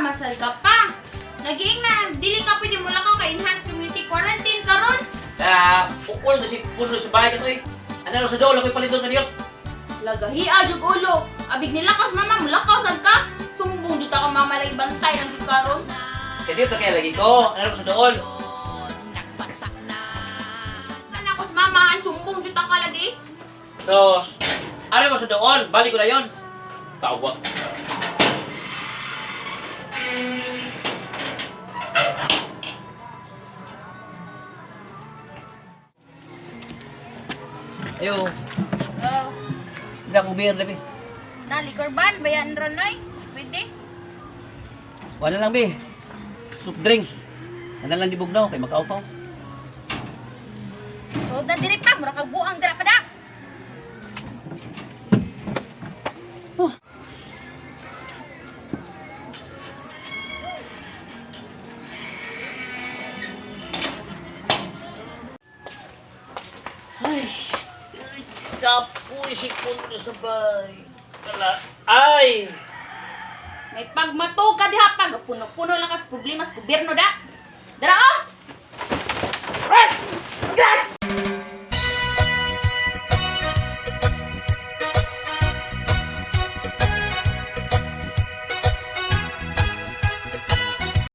Masal ka pa. Nagiing na, dili ka pwede mo lakaw kay enhanced community quarantine karon. Ah, ukol na si puno sa bahay ka to eh. Ano sa dool, ako'y palito na niyo. Lagahi jug ulo. Abig nilakas mama, mulakaw sad ka. Sumbong jud ka mama lagi bantay ng jud karon. Kaya dito kaya lagi ko. Ano sa dool? Ana ko sa mama, ang sumbong jud ka lagi. So, ano ko sa dool? Balik ko na yon. Tawag. Ayo, Oh, hindi ako beer, labi. na liquor ban bayan ron noy. Pwede. Wala lang, be. Soft drinks. Ano lang di bugnaw, kay makaupaw. So dan diri pa mura kag buang dira pa da. Ay, kapoy si Puno sa bahay. Wala. Ay! May pagmato ka diha pag puno-puno lang kas problema sa gobyerno da. Dara oh.